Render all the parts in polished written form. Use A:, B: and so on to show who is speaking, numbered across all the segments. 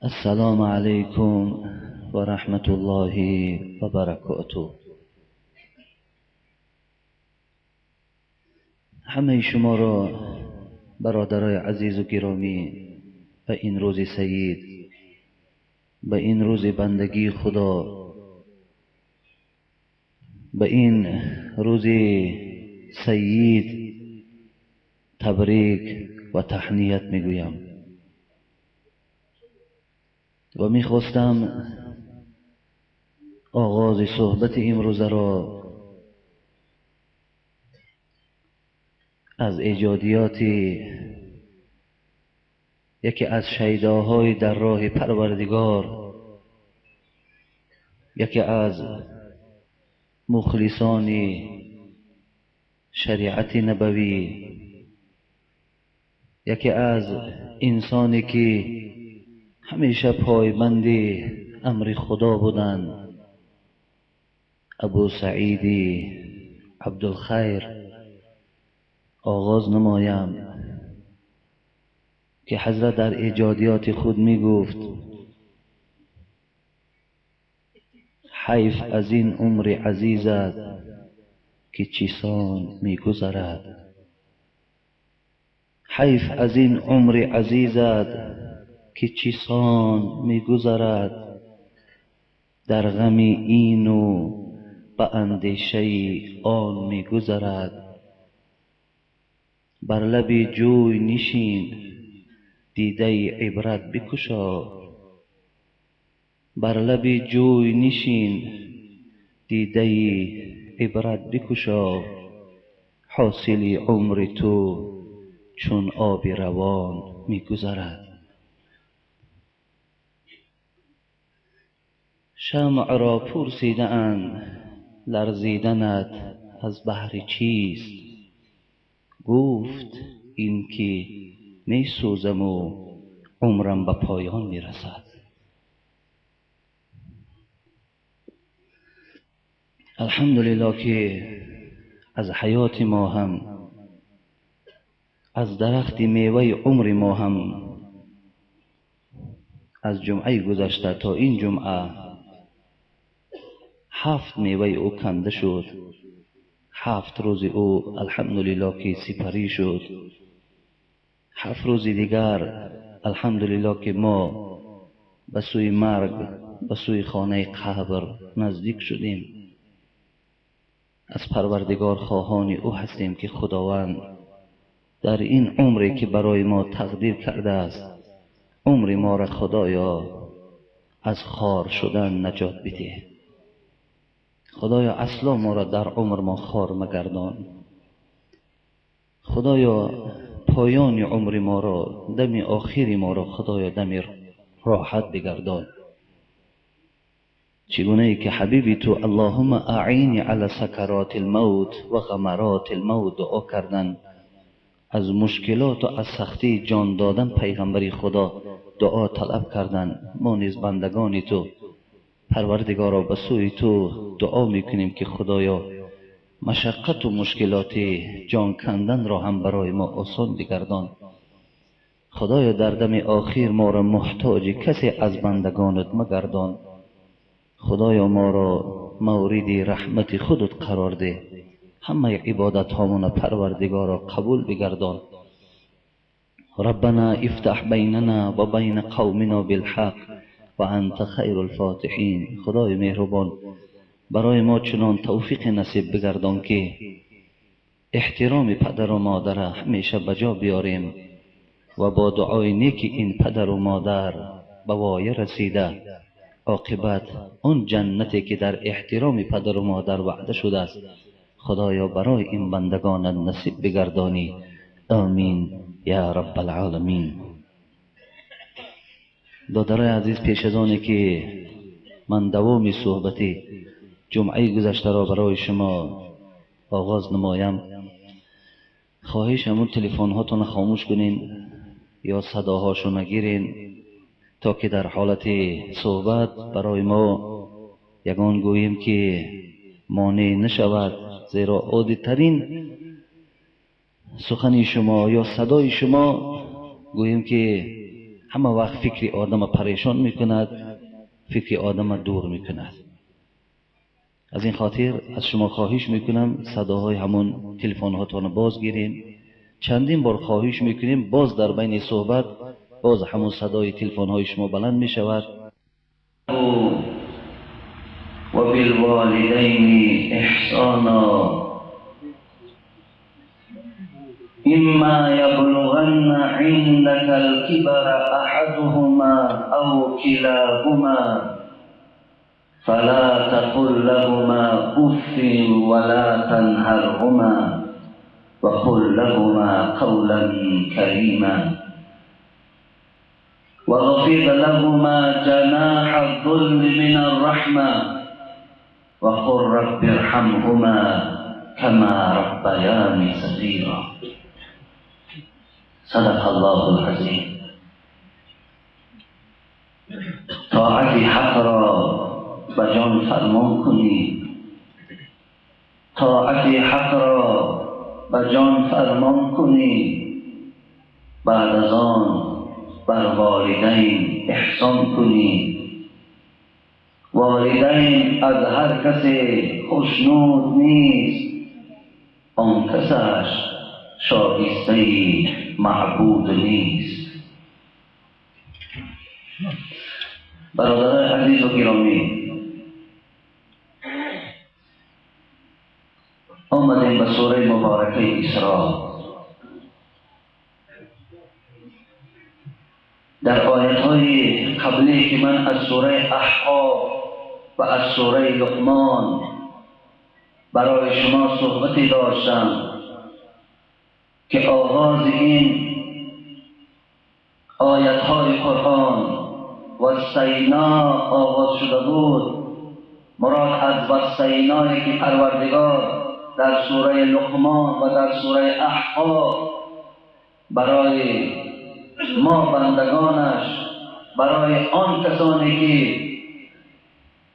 A: السلام علیکم و رحمت الله و برکاته. همه شما را برادرای عزیز و گرامی به این روز سعید، به این روز بندگی خدا، به این روز سعید تبریک و تهنیت میگویم و میخواستم آغاز صحبت امروز را از ایجادیات یکی از شیداهای در راه پروردگار، یکی از مخلصان شریعت نبوی، یکی از انسانی که همیشه پایبند امر خدا بودند، ابو سعید عبدالخیر آغاز نمایم که حضرت در ایجادیات خود می گفت: حیف از این عمر عزیزت که چیسان می گذرد، حیف از این عمر عزیزت که چیسان می گذرد، در غم این و به اندیشه آن می گذرد. بر لب جوی نشین، دیده عبرت بکشا، بر لب جوی نشین، دیده عبرت بکشا، حاصل عمر تو چون آب روان می گذرد. شمع را پرسیده اند لرزیدنت از بهر چیست؟ گفت این که می سوزم و عمرم به پایان می رسد. الحمدلله که از حیات ما هم، از درخت میوه عمر ما هم، از جمعه گذشته تا این جمعه 7 میوه او کنده شد، 7 روز او الحمدلله که سپری شد، 7 روز دیگر الحمدلله که ما به سوی مرگ، به سوی خانه قبر نزدیک شدیم. از پروردگار خواهان او هستیم که خداوند در این عمری که برای ما تقدیر کرده است، عمر ما را خدایا از خار شدن نجات بده. خدایا اصلا ما را در عمر ما خار مگردان. خدایا پایان عمر ما را، دم آخر ما را خدایا دم راحت بگردان. چگونه ای که حبیبی تو اللهم اعینی علی سکرات الموت و غمرات الموت دعا کردن، از مشکلات و از سختی جان دادن پیغمبری خدا دعا طلب کردن، ما نیز بندگان تو پروردگارا به سوی تو دعا میکنیم که خدایا مشقت و مشکلات جان کندن را هم برای ما آسان بگردان. خدایا در دم آخر ما را محتاج کسی از بندگانت مگردان. خدایا ما را مورد رحمت خودت قرار ده. همه عبادت هامون پروردگارا قبول بگردان. ربنا افتح بیننا و بین قومنا بالحق و انت خیر الفاتحین. خدای مهربان برای ما چنان توفیق نصیب بگردان که احترام پدر و مادر همیشه به جا بیاریم و با دعای نیک این پدر و مادر به وایه رسیده عاقبت آن جنتی که در احترام پدر و مادر وعده شده است خدایا برای این بندگان نصیب بگردانی. آمین یا رب العالمین. دادرای عزیز، پیش از آنی که من دوام صحبتی جمعه گذشته را برای شما آغاز نمایم، خواهش همون تلفن هاتون خاموش کنین یا صداهاشو نگیرین تا که در حالت صحبت برای ما یگان گوییم که مانع نشود، زیرا عادی ترین سخن شما یا صدای شما گوییم که همه وقت فکری آدم پریشان میکند، فکری آدم دور میکند. از این خاطر از شما خواهش میکنم صداهای همون تلفن هاتون باز گیرین. چندین بار خواهش میکنیم، باز در بین صحبت باز همون صدای تلفن های شما بلند میشود. و بالوالدین احسانا اما یبلغن عندك الكبر احدهما او كلاهما فلا تقل لهما اف ولا تنهرهما وقل لهما قولا كريما واخفض لهما جناح الذل من الرحمة وقل رب ارحمهما كما ربياني صغيرا. صدق الله العظیم. طاعت حق را به جان فرمان کنی، طاعت حق را به جان فرمان کنی، بعد از آن بر والدین احسان کنی. والدین از هر کسی خوشنود نیست، آن کسش شایسته معبود نیست. برادران عزیز و گرامی، آمدیم به سوره مبارکه اسراء. در آیت‌های قبلی که من از سوره احقاف و از سوره لقمان برای شما صحبتی داشتم که آغاز این آیت‌های قرآن وصینا آغاز شده بود، مراد از وصینایی که پروردگار در سوره لقمان و در سوره احقاف برای ما بندگانش، برای آن کسانی که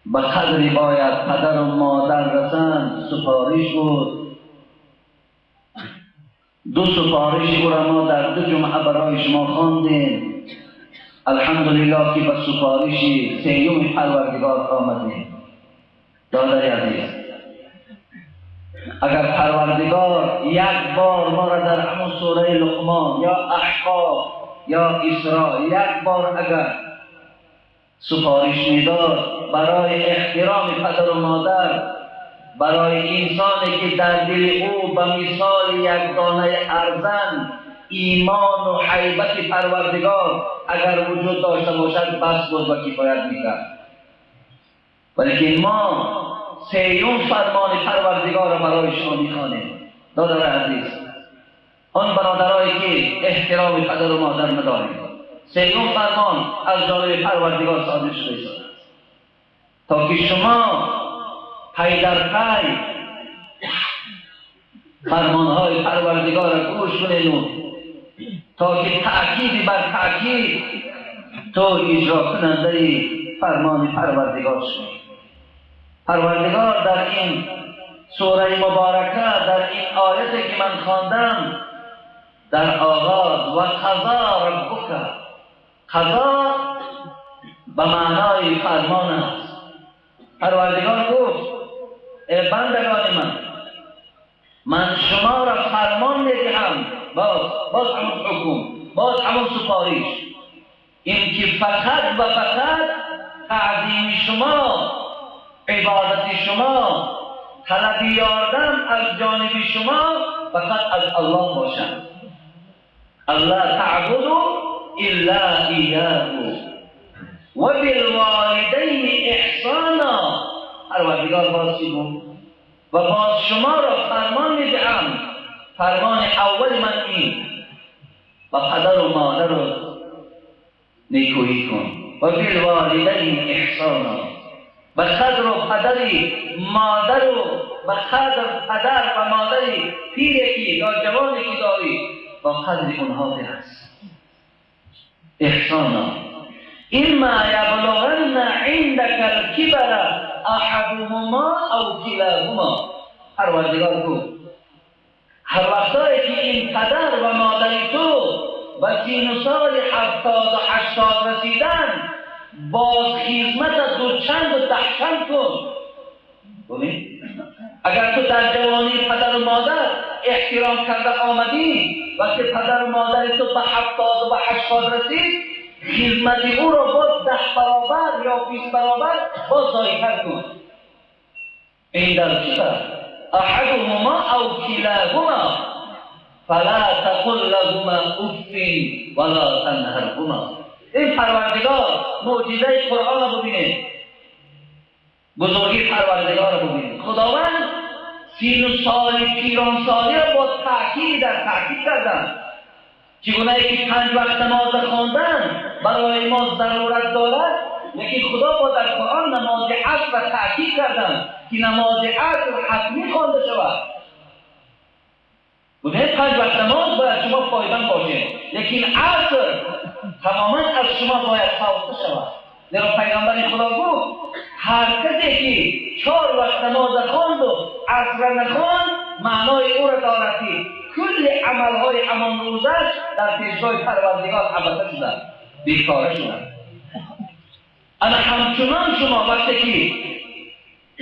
A: به قدری باید پدر و مادر رسند سفارش بود. دو سفارش او را ما در دو جمعه برای شما خواندیم. الحمدلله که به سفارش سیوم پروردگار آمدیم. دادر عزیز، اگر پروردگار یک بار ما را در همون سوره لقمان یا احقاف یا اسراء یک بار اگر سفارش میداد برای احترام پدر و مادر، برای انسانی که در دل او به مثال یک دانه ارزن ایمان و حیبت پروردگار اگر وجود داشته باشد بس بود و کفایت میکرد. ولیکن ما سیوم فرمان پروردگار را برای شما میخوانیم. دادر عزیز، آن برادرایی که احترام پدر و مادر نداریم، سیوم فرمان از جانب پروردگار صادر شده است تا که شما پی در پی فرمانهای پروردگار را گوش کنید، تا که تأکید بر تأکید تو اجرا کننده فرمان پروردگار شوید. پروردگار در این سوره مبارکه، در این آیتی که من خواندم، در آغاز و قضا ربک، قضا به معنای فرمان است. پروردگار گفت ای بندگان من، من شما را فرمان میدهم، باز همون حکم، باز همون سفارش، این که فقط و فقط تعظیم شما، عبادت شما، طلب یاردم از جانب شما فقط از الله باشد. الله تعبدوا الا ایاه و بالوالدین احسانا. پروردگار باز چی گفت؟ و باز شما را فرمان میدهم، فرمان اول من این، و پدر و مادر رو نیکویی کن. و بالوالدین احسانا، به قدر و پدری مادر و به قدر پدر و مادری پیرکی یا جوانی که داری با قدر اونها برس. احسانا. اما یبلغن عندك الكبر احدهما او کلاهما. پروردگار گفت هر وقتایی که این پدر و مادر تو به سین و سال 70 و 80 رسیدن باز خدمت دو چند و ده چند کن. ببین اگر تو در جوانی پدر و مادر احترام کرده آمدی، وقتی پدر و مادر تو به 70 و به 80 رسید، خدمت او را باز 10 برابر یا 20 برابر باز زایدتر کن. این در چه؟ احدهما او کلاهما فلا تقل لهما اف ولا تنهرهما. این پروردگار معجزه قرآن را ببینید، بزرگی پروردگار را ببینید. خداوند سین و سال پیران سالی را با تأکید در تأکید کردن. چگونه که 5 وقت نماز خواندن برای ما ضرورت دارد، لیکن خدا با در قرآن نماز عصر را تأکید کردن که نماز عصر حتمی خوانده شود. ببینید 5 وقت نماز باید شما پایبند باشید، لیکن عصر تماما از شما باید فوت شود. زیرا پیامبر خدا گفت هر کسی که 4 وقت نماز خواند و عصر نخواند، معنای او را دارد که کل عملهای همان روزش در پیشگاه پروردگار عبث شده، بیکاره شده. اما همچنان شما وقتی که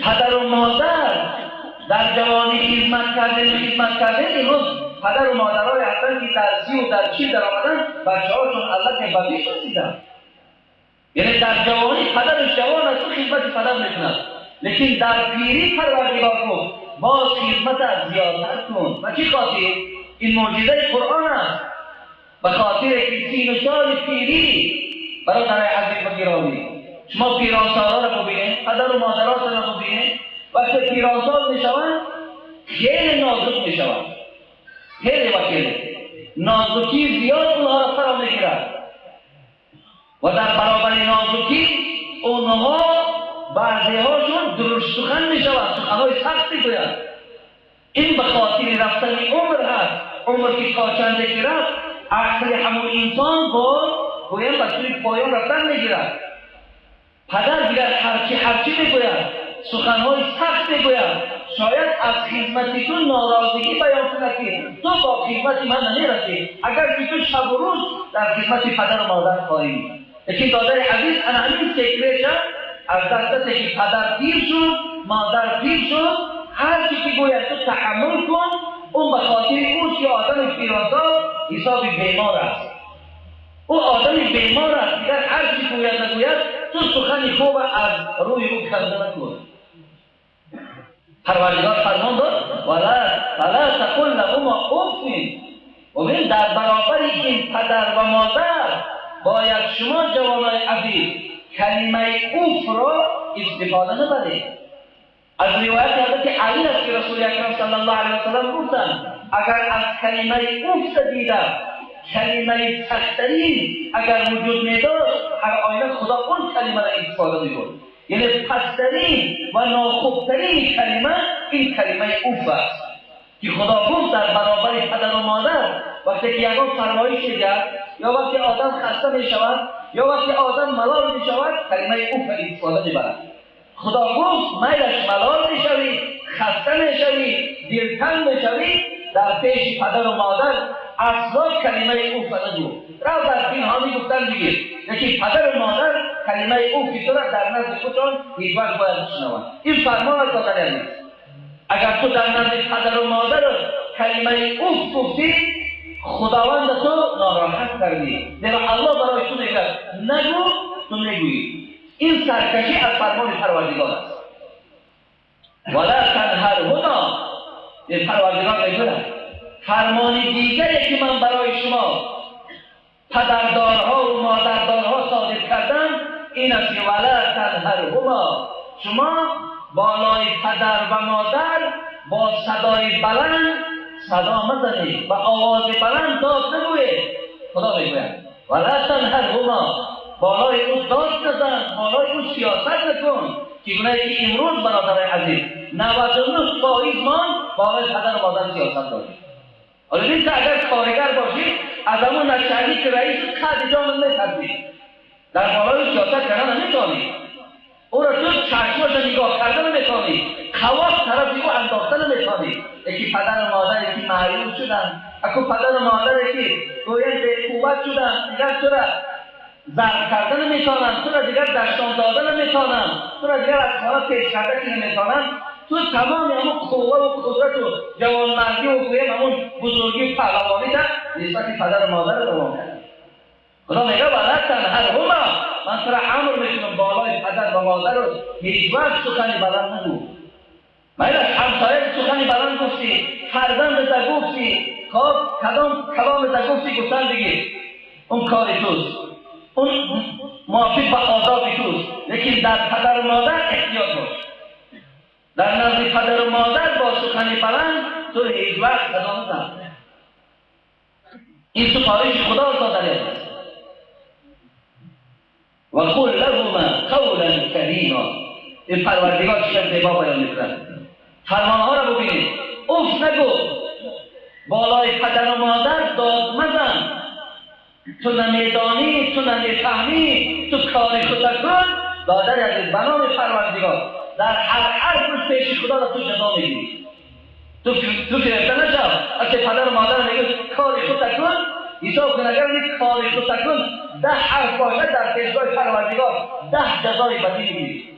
A: پدر و مادر در جوانی خدمت کردن، امروز پدر و مادرای هستند که در 30 و در 40 در آمدن، بچه‌هاشون الله به 20 رسیدن. یعنی در جوانی پدرش جوان است و خدمت پدر میکند، لیکن در پیری پروردگار گفت باز خدمت زیادتر کن. و چی خاطر؟ این معجزه قرآن است. به خاطر که سین و سال پیری برادرای عزیز و گرامی، شما پیرانسالها را ببینید، پدر و مادراتون را ببینید، وقتی پیرانسال میشوند خیلی نازک میشوند، خیلی و خیلی نازکی زیاد اونها را فرا میگیرد و در برابر نازکی اونها بعضی هاشون درشت سخن میشوند، سخنهای سخت میگویند. این به خاطر رفتن عمر هست. عمر که تا چنده که رفت، عقل همون انسان با گویم به سوی پایان رفتن میگیرد. پدر دیگر هرچی میگوید، سخنهای سخت میگوید، شاید از خدمت تو ناراضگی بیان کند که تو با خدمت من نمیرسی، اگر که تو شب و روز در خدمت پدر و مادر خواهی. لیکن دادر عزیز انا همین سکرش از دست که پدر پیر شد، مادر پیر شد، هر چی که گوید تو تحمل کن. اون به خاطر او که آدم پیرانسال حساب بیمار است، او آدم بیمار است، دیگر هر چی گوید نگوید تو سخن خوب از روی او کنده نکن. پروردگار فرمان داد ولا تقل لهما اف. ببین در برابر این پدر و مادر باید شما جوانای عزیز کلمه اوف را استفاده نبرید. از روایت حضرت علی است که رسول اکرم صلی الله علیه و سلم گفتند اگر از کلمه اوف دیده کلمه سخت‌ترین اگر وجود می‌داشت، هر آینه خدا اون کلمه را استفاده می‌کرد. یعنی پست‌ترین و ناخوبترین کلمه این کلمه اوف است که خدا گفت در برابر پدر و مادر وقتی که یگان فرمایش می‌کرد یا وقتی آدم خسته می‌شود یا وقتی آدم ملال می‌شود، کلمه اوف استفاده می‌برد. خدا گفت میلش ملال می‌شوی، خسته می‌شوی، دلتنگ می‌شوی، در پیش پدر و مادر اصلا کلمه اوف نگو. رو در پنهانی گفتن دیگه، لیکن پدر و مادر کلمه اوف تو را در نزد خودشان هیچ وقت باید بشنوند. این فرمان از دادن نیست. اگر تو در نزد پدر و مادر کلمه اوف گفتی، خداوند تو ناراحت کردی. زیرا الله برای تو میگه نگو، تو میگویی. این سرکشی از فرمان پروردگار است. ولا تنهرهما. این پروردگار میگوید فرمان دیگری که من برای شما پدردارها و مادردارها صادر کردم این است که ولا تنهرهما. شما بالای پدر و مادر با صدای بلند صدا مزنید و آواز بلند داد نگویید. خدا میگوید ولا تنهرهما، بالای او داد نزن، بالای او سیاست نکن. چگونه که امروز برادر عزیز 99% ما بالای پدر و مادر سیاست داریم. حالا ببین که اگر کارگر باشی از همون نچلی که رئیس قد جان میترسی، در بالای سیاست کردن نمیتونی. او را تو چشماش نگاه کرده نمیتونی، خواص طرف او انداخته نمیتونی. یکی پدر و مادر یکی معیوب شدن، اکو پدر و مادر یکی گویند به قوت شدن، دیگر تو را ضرب کرده نمیتونن، تو را دیگر دشتان داده نمیتونن، تو را دیگر از خانه پیش کرده که نمیتونن. تو تمام همون قوه و قدرت و جوانمردی و گویم همون بزرگی و پهلوانی در نسبت پدر و مادر دوام کرد. خدا میگه ولا تنهرهما، من تو را امر میکنم بالای پدر و مادر رو هیچ وقت سخنی بلند نگو. مگر همسایه سخنی بلند گفتی، فرزند گفتی، خب کدام کلام گفتی، گفتن دیگه اون کار توست، اون موافق به آداب توست. لیکن در پدر و مادر احتیاط باش. در نزد پدر و مادر با سخنی بلند تو هیچ وقت صدا نزن. این سفارش خدا را در یاد است. و قل لهما قولا کریما. این پروردگار چقدر زیبا بیان می‌کند. فرمانها را ببینید. اوف نگو، بالای پدر و مادر داد مزن. تو نمیدانی، تو نمیفهمی، تو کاری خود کن. برادر عزیز، به نام پروردگار در هر حرف پیش خدا را تو جزا میگیری. تو گرفته نشو. وقتی پدر و مادر میگه کاری خود کن، حساب کن اگر یک کاری خود کن 10 حرف باشد در پیشگاه پروردگار 10 جزای بدی میگیری.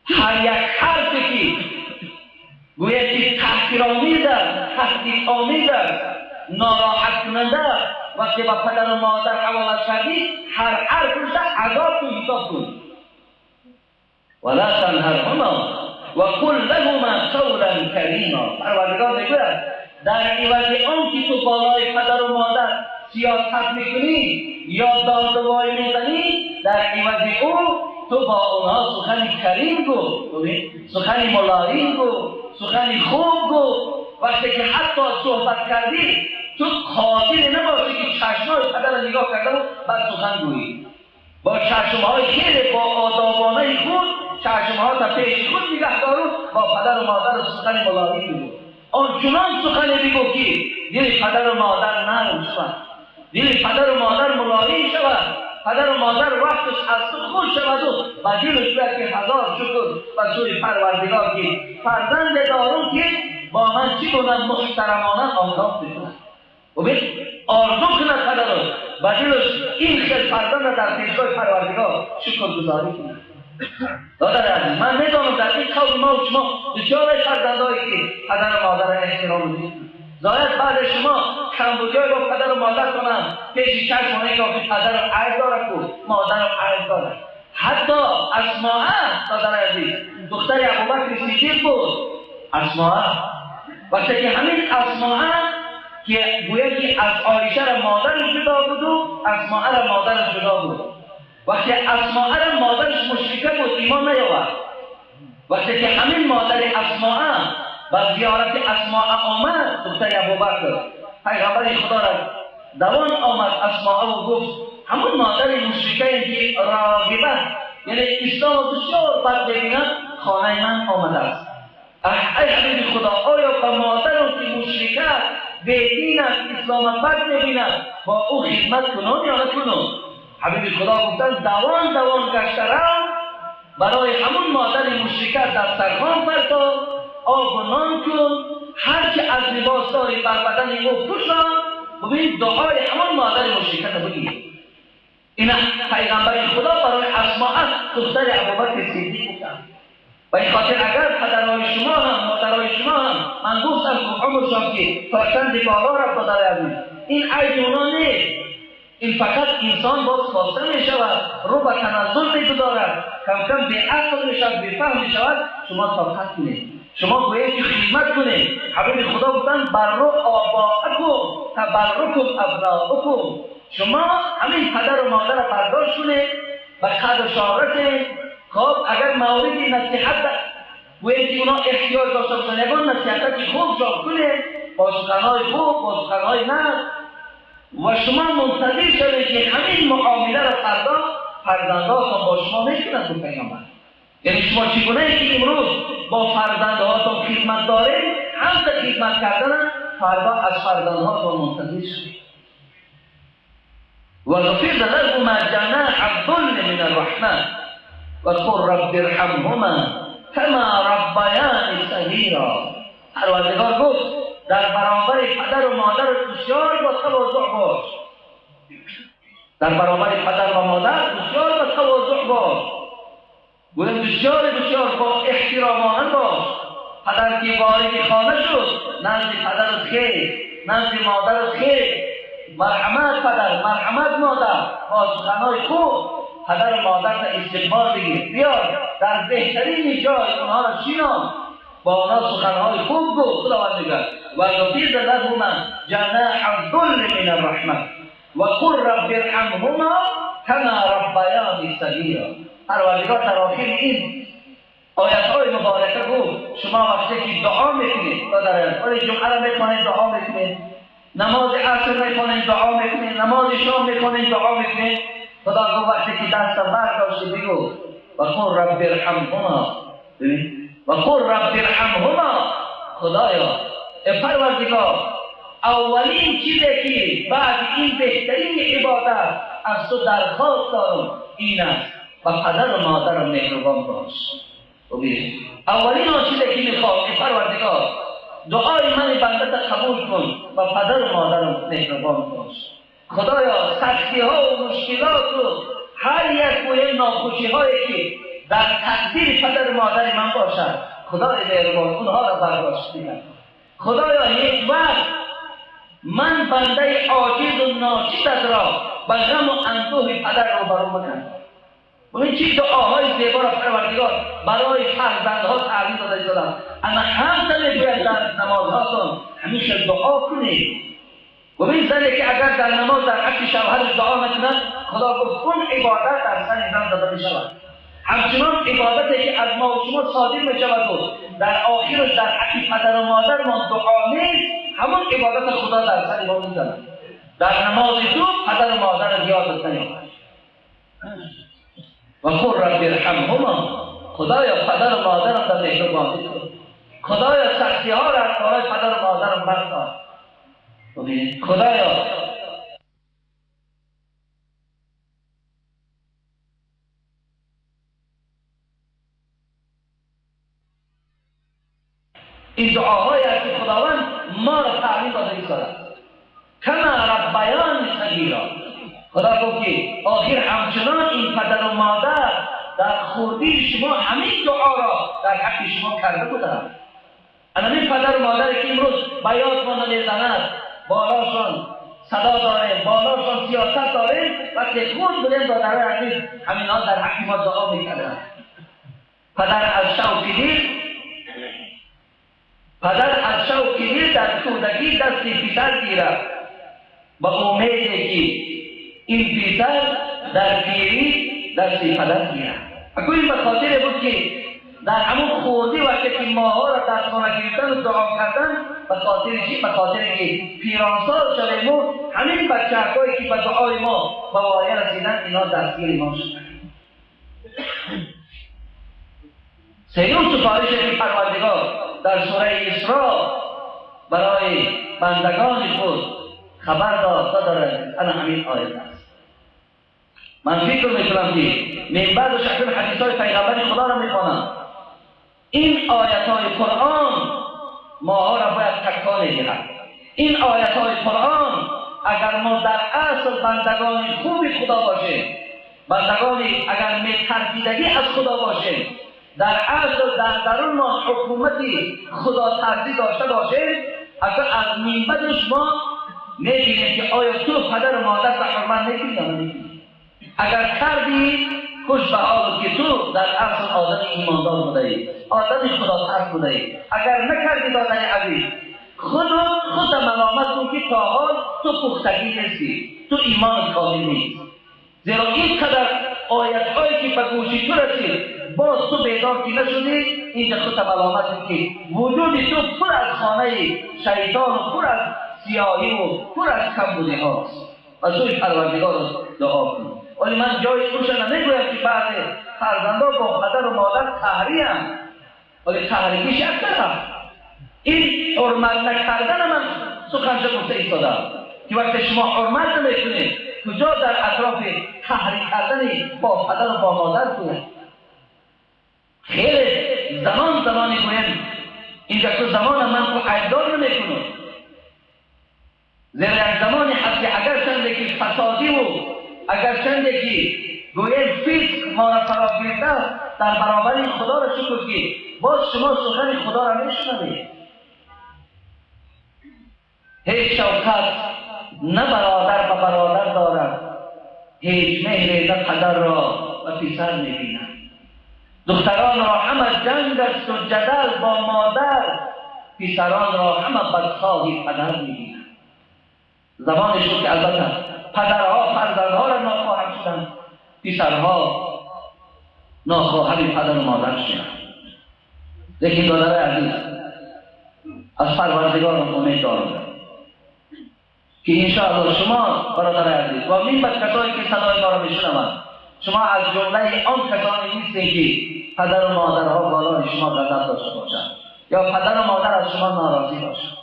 A: هر یک حرفی که گوید که تحقیرآمیز است، تهدیدآمیز است، ناراحت کننده است، وقتی با پدر و مادر حواله کردی هر حرفش عذاب تو حساب کن. ولا تنهرهما وقل لهما قولا کریما. پروردگار میگوید در عوض آن که تو بالای پدر و مادر سیاست میکنی یا دادوای میزنی، در عوض او تو با اونها سخن کریم گو، سخن ملایم گو، سخن خوب گو. وقتی که حتی صحبت کردی تو قادر نباشی که چشمای پدر را نگاه کرده و بعد سخن گویی. با چشمهای خیلی با آدابانه خود چشمها تا پیش خود نگه دارو، با پدر و مادر سخن ملایم بگو. آنچنان سخن بگو که دل پدر و مادر نرم شود، دل پدر و مادر ملایم شود، پدر و مادر وقتش از تو خوش شود و به دلش بیاد که هزار شکر به سوی پروردگار که فرزند دارم که با من چگونه محترمانه آداب بکند. ببین آرزو کند پدر رو به دلش این خیل فرزند در پیشگاه پروردگار شکرگزاری کند. دادر عزیز، من میدانم در این قوم ما و شما بسیار فرزندهایی که پدر و مادر احترام می‌کنند. ظاهر بعد شما کمبودیای با پدر و مادر کنند، پیش چشم آنها که پدرم عیب دارد و مادرم عیب دارد. حتی اسماء، دادر عزیز، دختر ابوبکر صدیق بود اسماء. وقتی که همین اسماء که گویا که از عایشه را مادرش جدا بود و اسماء را مادرش جدا بود. وقتی اسماء را مادرش مشرکه بود، ایمان نیاورد. وقتی که همین مادر اسماء و زیارت اسماء آمد، دختر ابوبکر، پیغمبر خدا را دوان آمد اسماء و گفت همون مادر مشرکه که راغبه، یعنی اسلام بسیار بد ببیند، خانه من آمده است. ای حبیب خدا، آیا به مادرم که مشرکه بیدین است، اسلام بد میبیند، با او خدمت کنم یا نکنم؟ حبیب خدا گفتن دوان دوان گشته رو برای همون مادر مشرکه دسترخوان پرتا، آب و نان کن، هر چه از لباس داری بر بدن او پوشان. ببین دعای همون مادر مشرکه رو بگیر. این پیغمبر خدا برای اسماء دختر ابوبکر صدیق گفتن. و این خاطر اگر پدرهای شما هم مادرهای شما هم، من گفتم که عمرشان که تا چند بالا رفت پدر عزیز، این عیب اونا نیست. این فقط انسان باز خواسته می شود، رو به تنزل می گذارد، کم کم بی عقل می شود، بی فهم می شود. شما طاقت کنید، شما باید که خدمت کنید. حبیب خدا گفتن برو آباءکم تبرکم ابناءکم. شما همین پدر و مادر را برداشت کنید و قدرشان رسید. خب اگر موردی نصیحت گوید که اونا احتیاج داشته باشن، یگان نصیحت که خوب جا کنید، با سخنهای خوب، با سخنهای نرم، و شما منتظر شوید که همین معامله را فردا فرزندهاتان با شما میکنند. به پیامبر یعنی شما چگونه که امروز با فرزندهاتان خدمت دارید، هم خدمت کردن فردا از فرزندهاتان منتظر شوید. و غفر لهما جناح الذل من الرحمن. و قل رب ارحمهما کما ربیانی صغیرا. پروردگار گفت در برابر پدر و مادر بسیار با تواضع باش، در برابر پدر و مادر بسیار با تواضع باش، گویم بسیار بسیار با احترام باش. پدر که وارد خانه شد نزد پدر خیر، نزد مادر خیر، مرحمت پدر، مرحمت مادر، با سخنهای خوب پدر و مادر را استقبال بگیر، بیار در بهترین جای اونها را شینان، با آنها سخنهای خوب گفت. خداوند میگه و یغفر لهما جناح الذل من الرحمه و قل رب ارحمهما کما ربیانی صغیرا. پروردگار در آخر این آیت های مبارکه گفت شما وقتی که دعا میکنید، برای جمعه را میکنید دعا میکنید، نماز عصر میکنید دعا میکنید، نماز شام میکنید دعا میکنید، خدا گفت وقتی که دست برداشتی بگو و قل رب ارحمهما، و قل رب ارحمهما. خدایا ای پروردگار، اولین چیزی که بعد این بهترین عبادت از تو درخواست دارم این است و پدر و مادرم مهربان باش. اولین آن چیزی که میخوام ای پروردگار دعای من بنده قبول کن و پدر و مادرم مهربان باش. خدایا سختی ها و مشکلات و هر یک گونه ناخوشی هایی که در تقدیر پدر و مادر من باشد، خدای مهربان اونها را برداشت نکن. خدایا هیچ وقت من بنده عاجز و ناچیزت را به غم و اندوه پدر روبرو مکن. ببین چی دعاهای زیبا را پروردگار برای فرزندها تعلیم داده شده. اما هم میگوید در نمازهاتون همیشه دعا کنید. ببین زنی که اگر در نماز در حق شوهرش دعا نکند، خدا گفت اون عبادت در سر زن داده میشود. همچنان عبادتی که از ما و شما صادر میشود و در آخرش در حق پدر و مادر ما دعا نیست، همون عبادت خدا در سر ما میزند. در نماز تو پدر و مادر یادت نیامد. و قل رب ارحمهما. خدایا پدر و مادرم در مهربانی کن. خدایا سختی ها را از بالای پدر و مادرم بردار. خدایا این دعاهایی است که خداوند ما را تعلیم داده ایستاده. کما ربیانی صغیرا. خدا گفت که آخر همچنان این پدر و مادر در خردی شما همین دعا را در حق شما کرده بودند. همین پدر و مادر که امروز به یاد ما نمیزند، بالاشان صدا داره، بالاشان سیاست داره، وقتی خود بودیم دادرای عزیز همینها در حق ما دعا میکردند. پدر از شوق دل، پدر از شوق دل در کودکی دست پسر گیرد با امید که این پسر در پیری دست پدر گیرد. این به خاطر بود که در همون خوردی وقتی که ماها را در خانه گرفتن و دعا کردن، به خاطر چی؟ به خاطر که پیرانسال شویم و همین بچه‌هایی که به دعای ما به وایه رسیدن اینا دستگیر ما شدن. سیوم سفارش که پروردگار در سوره اسراء برای بندگان خود خبر داد دارد، انا همین آیت است. من فکر میکنم که من بعد شکل حدیث های پیغمبر خدا را میخوانم، این آیت های قرآن ماها را باید تکان دهد. این آیت های قرآن اگر ما در اصل بندگان خوبی خدا باشیم، بندگانی اگر میترسیدگی از خدا باشیم، در اصل در درون ما حکومتی خدا ترسی داشته باشیم، اگر از منبرش ما میبینیم که آیا تو پدر و مادر به حرمت میکنی یا نمیکنی. اگر کردی خوش به حالت که تو در اصل آدم ایماندار بوده ای، آدم خدا ترس بوده ای. اگر نکردی دادن عزیز، خود ملامت کن که تا حال تو پختگی نیستی، تو ایمان کامل نیست. زیرا اینقدر آیت هایی که به گوشی تو رسید باز تو بیدار که نشدی، اینجا خود ملامت کن که وجود تو پر از خانه شیطان و پر از سیاهی و پر از کمبودی هاست. و سوی پروردگار دعا کن. ولی من جای خوش نمیگویم که بعض فرزندا با پدر و مادر قهری هم، ولی قهریش یک طرف، این حرمت نکردن من سخنش گفته ایستادم که وقتی شما حرمت نمیکنید کجا در اطراف قهری کردن با پدر و با مادر کنید. خیلی زمان زمانی گویم اینجا تو زمان من کو عیبدار نمیکنم، زیرا یک زمانی هست که اگر چنده که فسادی و اگر چنده که گویم فسق ما را فرا گرفته، در برابر خدا را شکر که باز شما سخن خدا را میشنوید. هیچ شوکت نه برادر به برادر دارد، هیچ مهر نه پدر را و پسر میبیند. دختران را همه جنگ است و جدل با مادر، پسران را همه بدخواهی پدر میبینند. زبان شد که البته پدرها فرزندها را ناخواهد شدند، پسرها ناخواهد پدر و مادر شدند. لیکن برادرای عزیز، از پروردگارم امید دارم که انشاءالله شما برادرای عزیز و من بعد کسایی که صدای ما را میشنوند، شما از جمله آن کسانی نیستید که پدر و مادرها بالای شما غضب داشته باشند یا پدر و مادر از شما ناراضی باشند.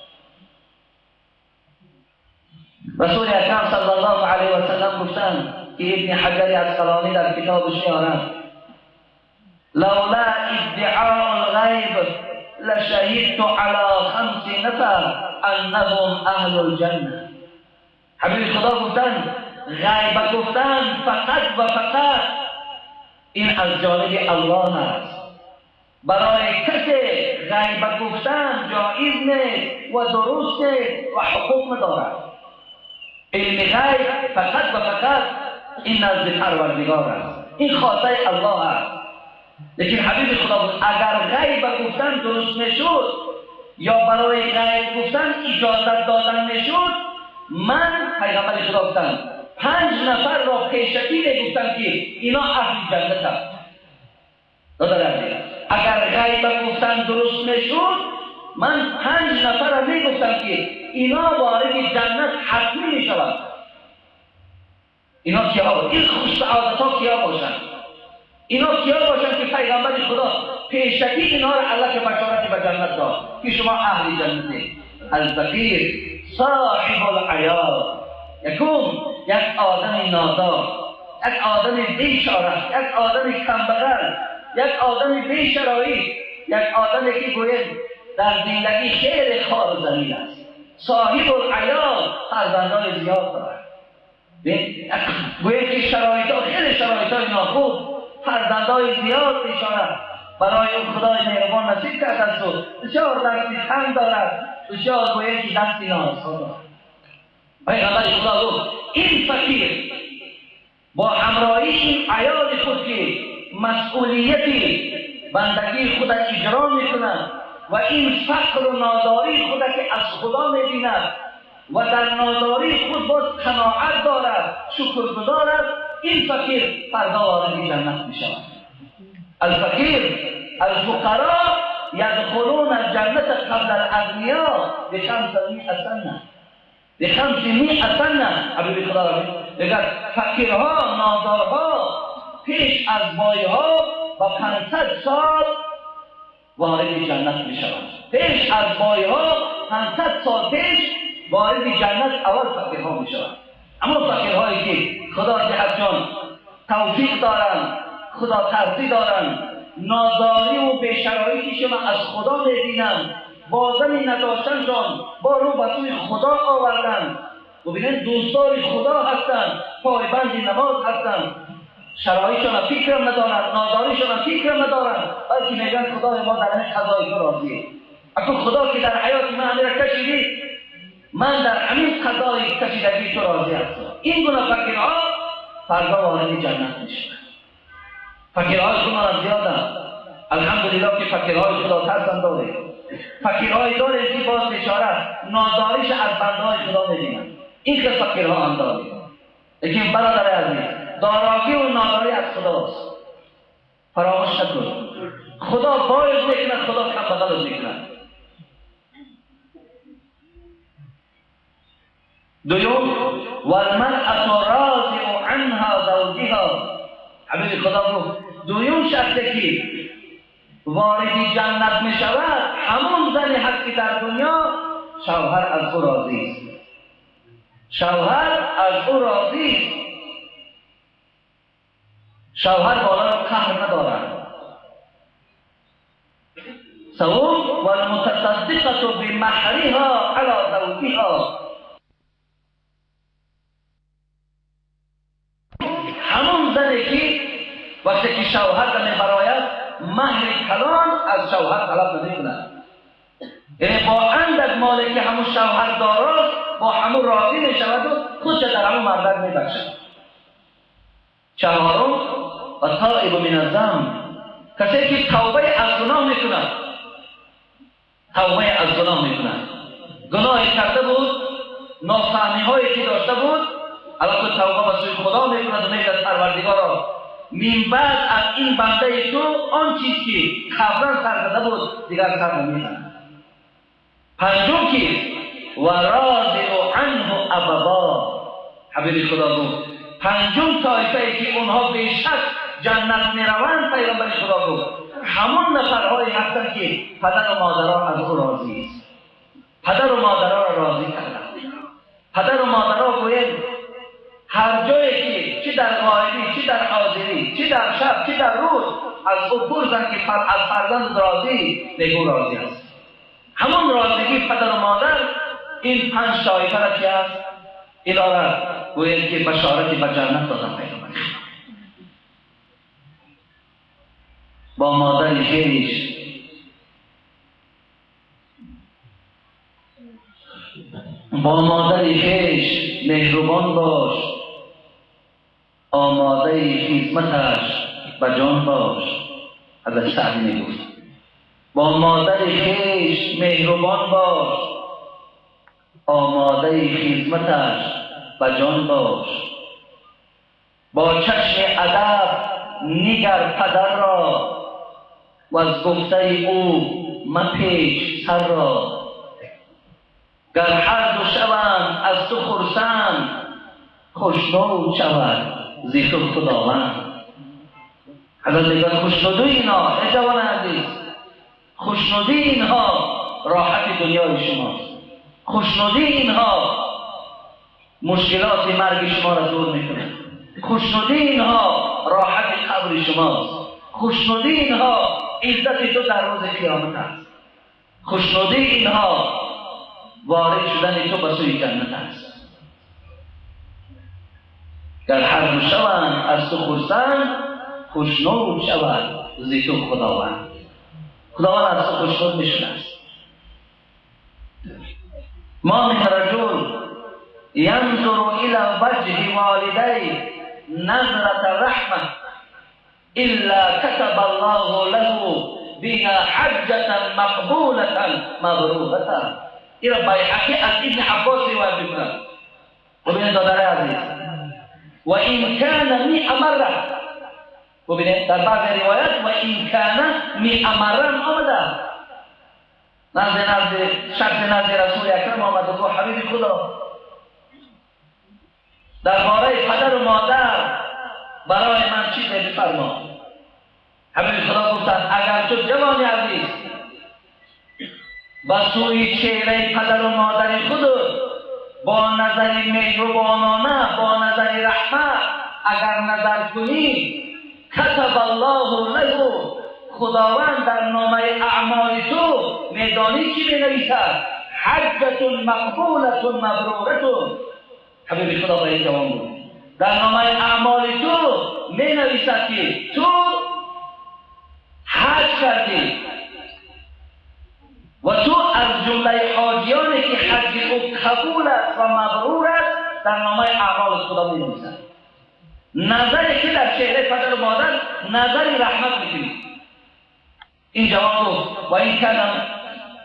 A: رسول اکرم صلی الله علیه و سلم گفتند که ابن حجر عسقلانی در کتابش میآورد: لولا ادعاء الغیب لشهدت علی 5 نفر انهم اهل الجنه. حبیب خدا گفتند غیب گفتن فقط و فقط این از جانب الله است، برای کسی غیب گفتن جایز نیست و درست نیست و حقوق ندارد. علم غیب فقط و فقط این نزد پروردگار است، این خاصه الله است. لیکن حبیب خدا بود اگر غیب گفتن درست میشد یا برای غیب گفتن اجازت دادن میشد، من پیغمبر خدا گفتم 5 نفر را پیشکی میگفتم که اینا اهل جنت هستند. اگر غیب گفتن درست میشد، من 5 نفر را میگفتم که اینا وارد جنت حتمی میشوند. اینا کیا؟ این خوش سعادت ها کیا باشند؟ اینا کیا باشند که پیغمبر خدا پیشکی اینا را الله که بشارت به جنت داد که شما اهل جنت؟ الفقیر صاحب العیال، یکم یک آدم نادار، یک آدم بیچاره، یک آدم کمبغل، یک آدم بیشرایط، یک آدمی که گوید در زندگی خیلی خوار و ذلیل است. صاحب العیال فرزندان زیاد دارد، گوید که شرایط ها خیلی شرایط های ناخوب، فرزندان زیاد بیچاره برای اون خدای مهربان نصیب کرده است و بسیار دستی تنگ دارد، بسیار گوید که دستی نارسا دارد. پیغمبر خدا گفت این فقیر با همراهی این عیال خود که مسئولیت بندگی خود اجرا میکند و این فقر و ناداری خود که از خدا میبیند و در ناداری خود باز قناعت دارد، شکرگزار است، این فقیر فردا وارد جنت میشود. الفقیر الفقراء یدخلون الجنة قبل الاغنیاء ب500 سنه، ب500 سنه. حبیب خدا را میگه فقیرها نادارها پیش از بایها با 500 سال وارد جنت میشوند. پیش از بایها 500 سال پیش وارد جنت اول فقیرها میشوند. اما فقیرهایی که خدا جهت جان توفیق دارند، خدا ترسی دارند، ناداری و بی‌شرایطی که من از خدا میبینم، بازنی نداشتن جان با رو به سوی خدا آوردن، ببینن دوستای خدا هستند، پایبند نماز هستند، شرایطشان فکرم ندارند، ناداریشان فکرم ندارند، بلکه میگن خدای ما در همین قضای تو راضیه. اکنون خدا که در حیات من همین را کشیدی، من در همین قضای کشیدگی تو راضی هستم. این گونه فقیرها فردا وارد جنت میشوند. فقیرهای خدا هم زیادند، الحمدلله که فقیرهای خدا ترسم داره، فقیرهای داره که باز بیچاره ناداریش از بندهای خدا میبینند. این که فقیرها هم داره. لیکن برادر عزیز، دارایی و ناداری از خداست، فراموش نکن. خدا باید میکنه، خدا کم بدل میکنه. دوم، والمرأة راضی عنها زوجها. حبیب خدا گفت دوم شخصی که وارد جنت می شود همون زنی هست که در دنیا شوهر از او راضی است، شوهر از او راضی است، شوهر بالا رو قهر ندارد، سوم والمتصدقة بمهرها على زوجها. همون زنی که وقتی که شوهر میبراید مهر کلان از شوهر طلب نمیکند، یعنی با اندک مالی که همون شوهر دارد با همون راضی میشود و خودش در همون مردک میبخشد. چهارم و تائب من الذنب، کسی که توبه از گناه میکند، توبه از گناه میکند، گناهی کرده بود، نافهمی هایی که داشته بود، البته توبه به سوی خدا میکند و میگوید پروردگارا من بعد از این بنده تو آن چیز که قبلا سر زده بود دیگر سر نمیزند. پنجم کیست؟ و راضی عنه ابدا. حبیب خدا گفت پنجم طایفه ای که اونها بیشک جنت میروند، پیغمبر خدا گفت همون نفرهایی هستند که پدر و مادرها از او راضی است. پدر و مادرها را راضی کردند. پدر و مادرها گویند هر جایی که چی در غایبی، چی در حاضری، چی در شب، چی در روز از او پرسند که از فرزند راضی، میگو راضی است. همون راضیگی پدر و مادر این پنج طایفه را که است اینا را گویند که بشارت به جنت دادن پیغمبر. با مادر خویش با مادر خویش مهربان باش، آماده خدمتش به جان باش. حضرت سعدی میگفت با مادر خویش مهربان باش، آماده خدمتش به جان باش. با چشم ادب نگر پدر را و از گفته او مپیچ سر را. گر هر دو شوند از تو خرسند، خوشنود شود ز تو خداوند. حضرت میگوید خوشنودی اینها، ای جوان عزیز، خوشنودی اینها راحت دنیای شماست، خوشنودی اینها مشکلات مرگ شما را دور میکند، خوشنودی اینها راحت قبر شماست، خوشنودی اینها عزت تو در روز قیامت است، خوشنودی اینها وارد شدن تو به سوی جنت است. گر هر دو شوند از تو خرسند، خوشنود شود ز تو خداوند. خداوند از تو خوشنود میشده است. ما من رجل ینظر الی وجه والدیه نظرة رحمة الا كتب الله له بها حجة مقبولة مبرورة. این را بیهقی از ابن عباس روایت میکند. ببینید دادر عزیز، و این کان مئة مره، ببینید در بعض روایت و این کان مئة مره آمده. نزد شخص نزد رسول اکرم آمد و گفت حبیب خدا درباره پدر و مادر برای من چیزی بفرما. حبیب خدا گفتند اگر تو جوان عزیز به سوی چهره پدر و مادر خود با نظر مهربانانه، با نظر رحمت اگر نظر کنی، کتب الله له، خداوند در نامه اعمال تو میدانی چی مینویسد؟ حجة مقبولة مبرورة. حبیب خدا به این جوان بود در نامه اعمال تو مینویسد که تو حج کردی و تو از جمله حاجیانی که حج او قبول است و مبرور است در نامه اعمال خدا می‌نویسد. نظری که در چهره پدر و مادر نظری رحمت می‌کنی. این جوان گفت و این کردم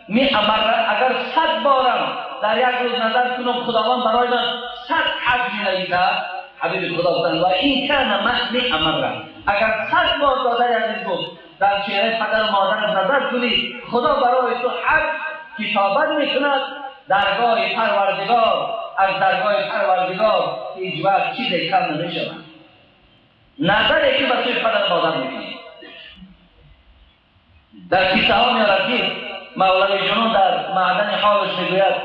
A: می امره، اگر 100 بارم در یک روز نظر کنم خداوند برای من 100 حج می‌نویسد. حبیب خدا گفتند و این کردم می امره، اگر 100 بار دادر عزیز گفت در چهره پدر و مادر نظر کنی خدا برای تو حج کتابت میکند، درگاه پروردگار از درگاه پروردگار هیچ وقت چیزی کم نمیشود. نظری که به سوی پدر مادر میکنی. در کیسه ها میارد که مولوی جنون در معدن حالش میگوید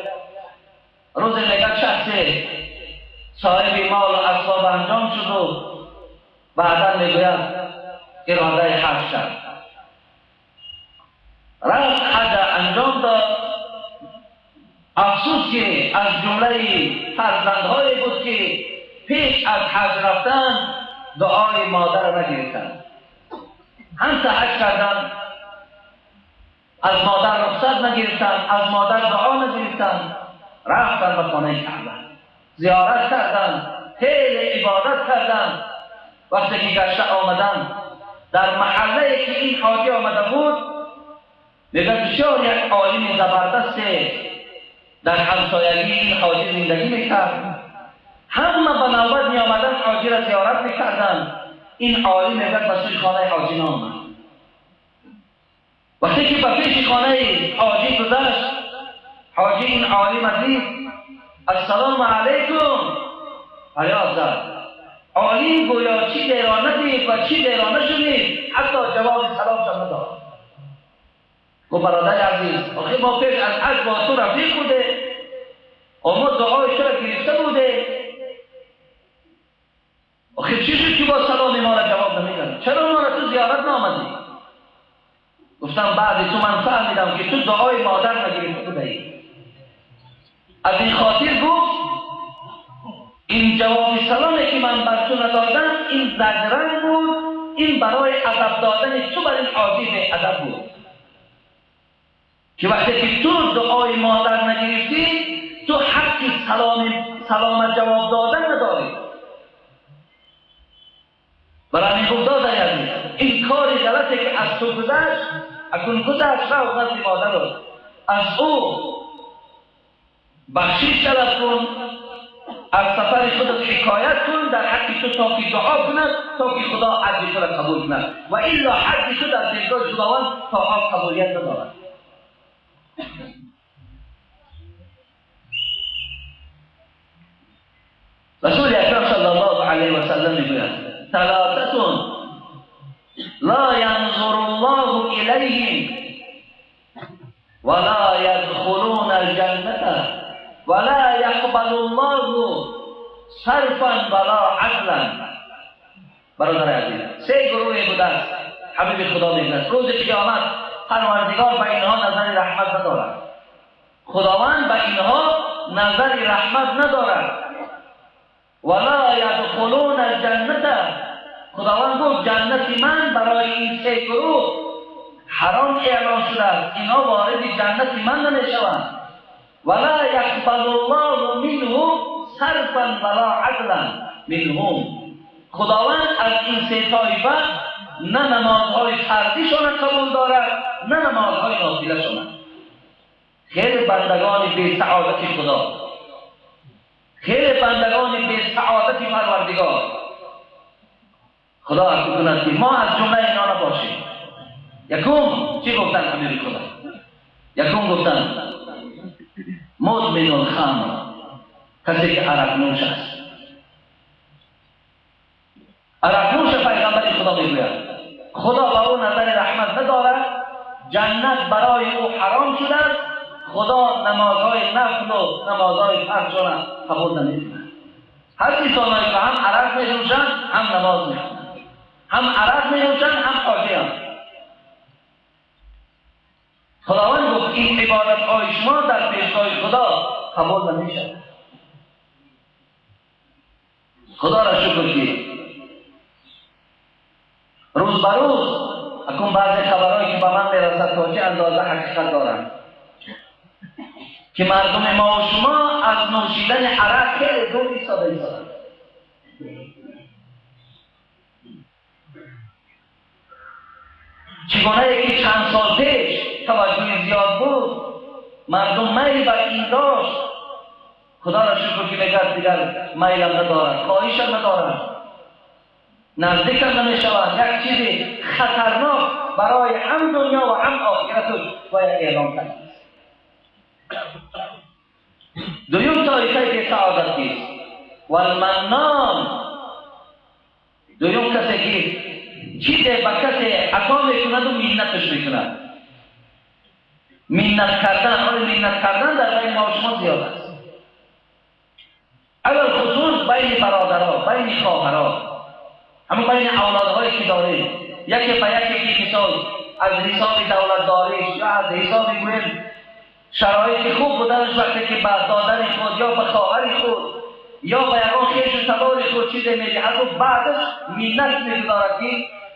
A: روز میگد شخص صاحب مال و اسباب انجام شد و بعدا میگوید اراده حج کرد. رفت حج انجام داد. افسوس که از جمله فرزندهایی بود که پیش از حج رفتن دعای مادر را نگرفتند. هم تا حج کردن از مادر رخصت نگرفتن، از مادر دعا نگرفتن، رفتن به خانه کعبه زیارت کردن، خیلی عبادت کردن. وقتی که گشته آمدن در محله که این حاجی آمده بود، میگه بسیار یک عالم زبردست در همسایگی این حاجی زندگی میکرد. همه به نوبت می آمدن حاجی را زیارت میکردن. این عالم میگه به سوی خانه حاجی نآمد. وقتی که به پیش خانه حاجی گذشت، حاجی این عالم دید، السلام علیکم فریاد زد. عالم گویا چی را ندید و چی را نشنید، حتی جواب سلام هم نداد. گفت برادر عزیز، آخه ما پیش از حج با تو رفیق بوده، ما دعای تو را گرفته بوده، آخه چی شد که با سلام ما را جواب نمیدن؟ چرا ما را تو زیارت نآمدی؟ گفتم بعد تو من فهمیدم که تو دعای مادر نگرفته بوده ای. از این خاطر گفت این جواب سلامی که من بر تو ندادم این زجرن بود، این برای ادب دادن تو بر این حاجی بی ادب بود که وقتی که تو دعای مادر نگرفتی تو حق سلام جواب دادن نداری. برای این گفت دادن عزیز، این کاری غلطه که از تو گذشت، اکنون گذشت رو نزد مادر رو از او بخشش طلب کن، از سفر خودت حکایت کن، در حق تو تا که دعا کند تا که خدا حج تو را قبول کند، و الا حج تو در پیشگاه خداوند تا قبولیت ندارد. رسول اکرم صلی الله علیه و سلم میگوید ثلاثة لا ينظر الله الیهم ولا يدخلون الجنة ولا يقبل الله صرفا ولا عدلا. برادر عزیز، سه گروه بوده است حبیب خدا میگوید روز قیامت پروردگار به اینها نظر رحمت ندارد، خداوند به اینها نظر رحمت ندارد. ولا يدخلون الجنة، خداوند گفت جنت من برای این سه گروه حرام اعلان شده است، اینها وارد جنت من نمیشوند. ولا يقبل الله منه صرفا ولا عدلا منهم، خداوند از این سه طایفه نه نمازهای فردیشان قبول دارد نه نمازهای نافله‌شان. خیلی بندگان بی سعادت خدا، خیلی بندگان بی سعادت پروردگار، خدا عفو کند که ما از جمله اینا نباشیم. یکم چی گفتن حبیب خدا؟ یکم گفتن مدمن الخمر، کسی که عرق نوش است. عرق نوش پیغمبر خدا میگوید خدا به او نظر رحمت ندارد، جنت برای او حرام شده است، خدا نمازهای نفل و نمازهای فرض را قبول نمیکند. هر کسانی که هم عرق می‌نوشند هم نماز میخوانند، هم عرق می‌نوشند هم حاجی هم. خداوند گفت این عبادت های شما در پیشگاه خدا قبول نمی‌شود. خدا را شکر که روز به روز اکنون بعضی خبرهایی که به من میرسد تا چه اندازه حقیقت دارند که مردم ما و شما از نوشیدن عرق خیلی دور ایستاده ایستادند. چگونه که چند سال پیش توجه زیاد بود، مردم میل بر این داشت، خدا را شکر که میگرد دیگر میلم ندارد، خواهشم ندارد، نزدیکم نمیشود. یک چیز خطرناک برای هم دنیا و هم آخرتش باید اعلام کرد. دویم طایفه که سعادت کیست والمنان، دویم کسی که چیزی به کسی عطا میکند و منتش میکند. منت کردن، حال منت کردن در بین ما و شما زیاد است، اول خصوص بین برادرها، بین خواهرها، همون بین اولادهایی که داریم، یکی به یکی که مثال از حساب دولتداریش یا از حساب گویم شرایط خوب بودنش، وقتی که به دادن خود یا به خواهر خود یا به یگان خویش و تبار خود چیز میدهد و بعدش منت میگذارد که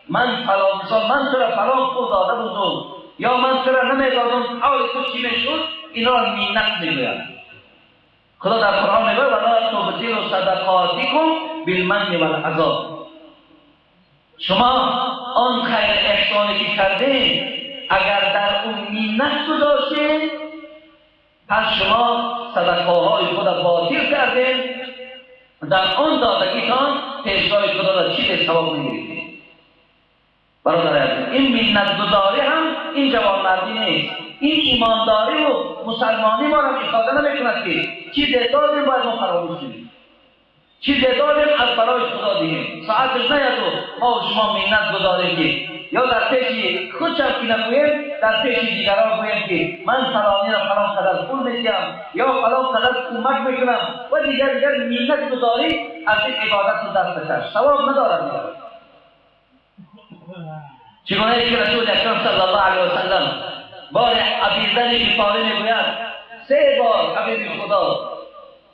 A: من فلان، مثال من تو را فلان پول داده بودم یا من تو را نمیدادم حال تو چی میشد، اینا را منت میگوید. خدا در قرآن میگوید ولا تبطلوا صدقاتکم بالمن والعذاب. شما آن خیر احسانی که کردین اگر در اون منت گذاشتین، پس شما صدقه های خود را باطل کردین، در آن دادگیتان پیشگاه خدا را چیز ثواب نگرفتین. برادر عزیز، این منت گذاری هم این جوانمردی نیست، این ایمانداری و مسلمانی ما را افاده نمیکند که چیز دادیم باید ما فراموش کنیم، چیز دادیم از برای خدا دهیم، ساعتش نیاد و ما و شما منت گذاریم که یا در پیش خود که نگوییم، در پیش دیگران گوییم که من فلانی را فلان قدر پول میدیم یا فلان قدر کمک میکنم و دیگر دیگر منت گذاری از این عبادت رو دست بکش، ثواب ندارد. چگونه که رسول اکرم صلی الله علیه وسلم بار ابی ذر غفاری میگوید 3 بار حبیب خدا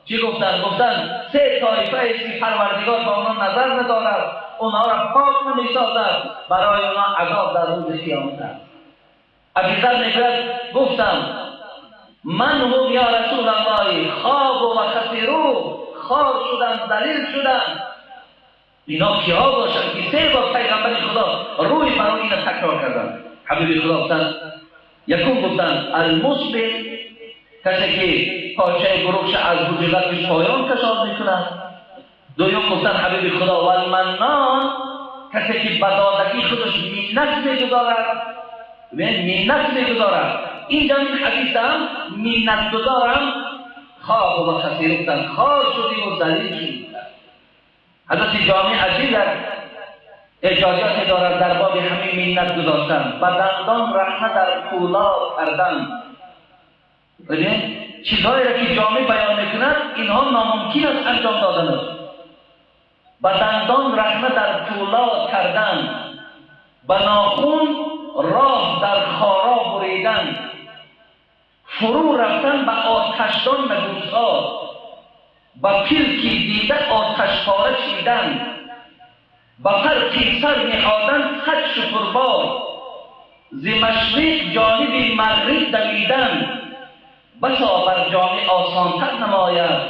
A: چی گفتن؟ گفتن 3 طایفه است که پروردگار با آنها نظر ندارد، اونها را پاک نمیسازد، برای اونها عذاب در روز قیامت است. ابی ذر میگوید گفتم من هم یا رسول الله خواب و خسرو، خوار شدن، ذلیل شدن. اینا کیها باشند که 3 بار پیغمبر خدا روی برای اینا تکرار کردن؟ حبیب خدا گفتن یکم گفتن المسبل، کسی که پاچه گروهش از حجرتش پایان کشاد میکند. دویم گفتن حبیب خدا والمنان، کسی که به دادگی خودش منت میگذارد، منت میگذارد. اینجا این حدیث هم منت گذارم خواب و خسیر گفتن، خوار شدیم و ذلیل شدیم. حضرت جامع عجیب اجازیات دارد در باب همین منت گذاشتن و دندان رحمه در پولاد کردن. ببین چیزهایی را که جامع بیان میکند اینها ناممکن است انجام دادن. با دندان رحمه در پولاد کردن، با ناخون راه در خارا بریدن، فرو رفتن به آتشدان مگوزها، با پلکی دیده آتش پاره چیدن، با پرقی سر نهادن خد شتربار، ز مشرق جانب مغرب دویدن، بسا بر جامع آسانتر نماید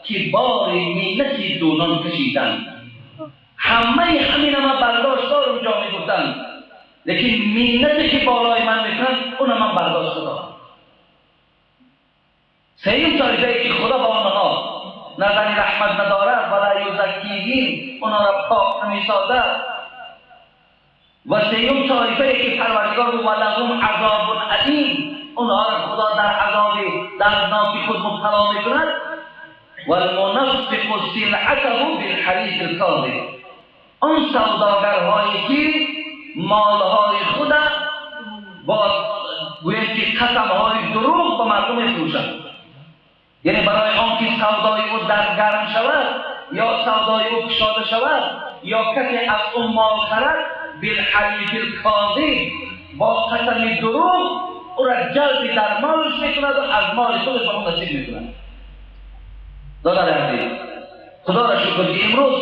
A: که بار منتی دونان کشیدن. همه همین من برداشت دارم جامع گفتن، لیکن منتی که بالای من میکنن اون من برداشت دارم. سیم طایفه که خدا با آنها نظر رحمت ندارد ولا یزکیهم، اونا را پاک نمیسازد. و سیوم طایفه که پروردگار و لهم عذاب علیم، اونها را خدا در عذاب دردناکی خود مبتلا میکند. و المنفق سلعته بالحلیف الکاذب، آن سوداگرهایی که مالهای خود با گویند که قسمهای دروغ به مردم میفروشند، یعنی برای آن که سودای او در گرم شود یا سودای او کشاده شود یا کسی از اون مال خرد، بالحلیف الکاذب، با قسم دروغ او را جلب در مالش میکند و از مال خودش به اون نصیب میکند. دادر عزیز، خدا را شکر که امروز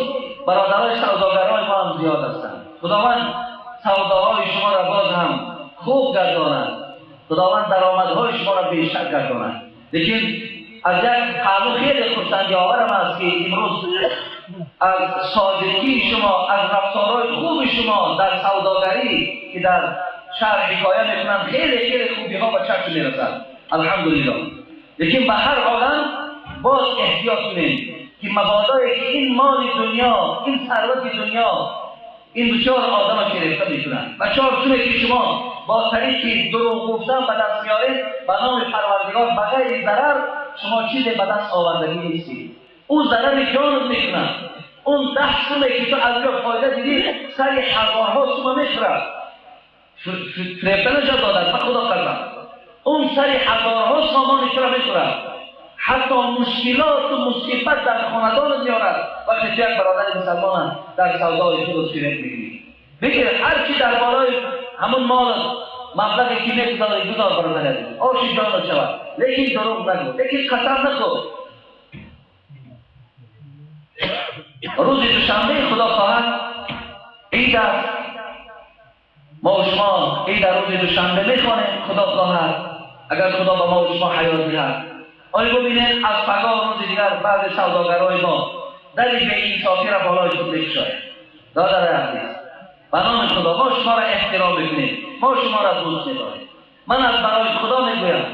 A: برادرای سوداگرای ما هم زیاد هستند. خداوند سوداهای شما را باز هم خوب گرداند، خداوند درآمدهای شما را بیشتر گرداند. لیکن از یک پهلو خیلی خرسندی آورم است که امروز از سادگی شما، از رفتارهای خوب شما در سوداگری که در شهر حکایه میکنن، خیلی خیلی خوبی ها به چشم میرسد، الحمدلله. لیکن به هر حالم باز احتیاط کنیم که مبادایی که این مال دنیا، این ثروت دنیا، این بسیار آدم را گرفته میکنن و چهار سومه که شما با طریق دروغ گفتن به دست میارید، به نام پروردگار بغیر ضرر شما چیزی به دست آوردگی نیستید. او ضرر جانت میکنن. اون 10 سومه که تو از جا فایده دیدی سر هزارها سومه میخورد، فریبته نشد دادن به خدا قسم. اون سر هزارها سامان تو را میخورد، حتی مشکلات و مصیبت در خاندان میارد وقتی تو یک برادر مسلمان در سودای خود فریب میگیری. بگیر هر چی در بالای همون مال مبلغی که میگذاری گذار برادر عزیز، آش جان شود، لیکن دروغ نگو، لیکن قسم نخور. روز دوشنبه خدا خواهد عید است، ما و شما عید روز دوشنبه میخوانیم، خدا خواهد اگر خدا به ما و شما حیات دهد. آیا ببینید از پگاه روز دیگر بعض سوداگرای ما در بی‌انصافی را بالای خود میکشاید. برادر عزیز، به نام خدا ما شما را احترام میکنیم، ما شما را دوست میداریم. من از برای خدا میگویم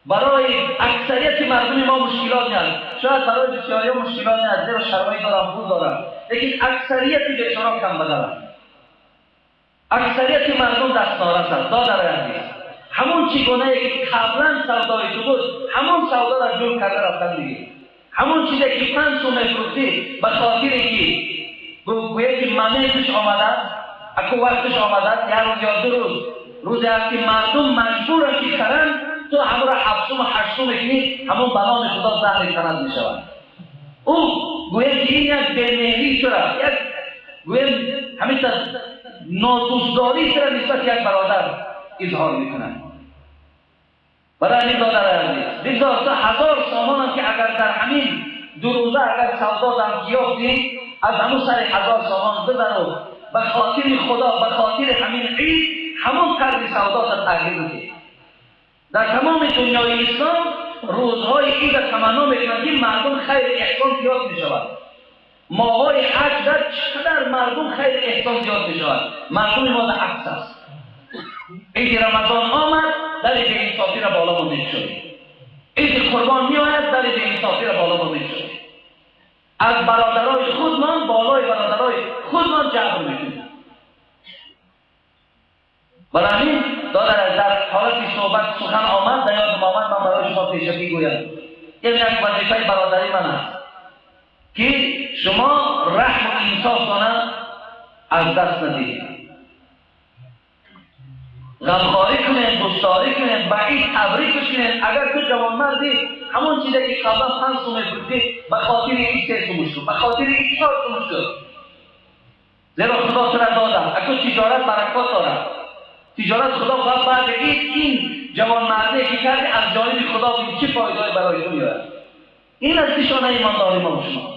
A: برای اکثریت مردم ما مشکلات نیست، شاید برای بسیاری مشکلات نیست، زیرا شرایط دارم، پول دارم، لیکن اکثریت بیچاره کم بدارند. اکثریت مردم دست نارس است. دادر عزیز، همون چگونه که قبلا سودای تو بود همون سودا را جور کرده رفتن دیگه. همون چیزی که 5 سوم میفروختی به خاطر که گویه که ممیزش آمده، اکو وقتش آمده، یک روز یا دو روز، روزی است که مردم مجبورن که خرن، تو همون را 7 سوم 8 سوم میکنی، همون به نام خدا زهر تنت میشود. او گویه که این یک بی‌مهری شده، یک گویه همیشه نادوستداری شده نسبت یک برادر اظهار میکنن. برای این برادر عزیز، بگذار تو 1000 سامان هم که اگر در همین 2 روزه اگر سودا در یافتی، از همون سر 1000 سامان بزن و به خاطر خدا، به خاطر همین عید همون طرز سودا را تغییر بده. در تمام دنیای اسلام روزهای عید تمنا میکنند که مردم خیر احسان زیاد میشود. ماهای حج در چقدر مردم خیر احسان زیاد میشود. مردم ما در عکس است. عید رمضان آمد، در بی‌انصافی را بالا برده شد. عید قربان میآید، در بی‌انصافی را بالا برده شد. از برادرای خودمان بالای برادرای خودمان جبر میکنیم. برای همین در حالت صحبت سخن آمد، در یادم آمد من برای شما پیشکی گویم. این یک وظیفه برادری من است که شما رحم و انصاف از دست ندید. غمخواری کنید، دوستداری کنید، به عید تبریک کنید. اگر تو جوانمردی همون چیزی که قبلا 5 سوم می‌فروختی به خاطر عید 3 سوم شد، به خاطر عید 4 سوم شد. زیرا خدا تو را داده. اگر تجارت برکات دارد، تجارت خدا خواهد بعد عید این جوانمردی که کردی از جانب خدا ببین چه فایده‌ای برای تو می‌آورد. این از نشانه ایمانداری ما و شما.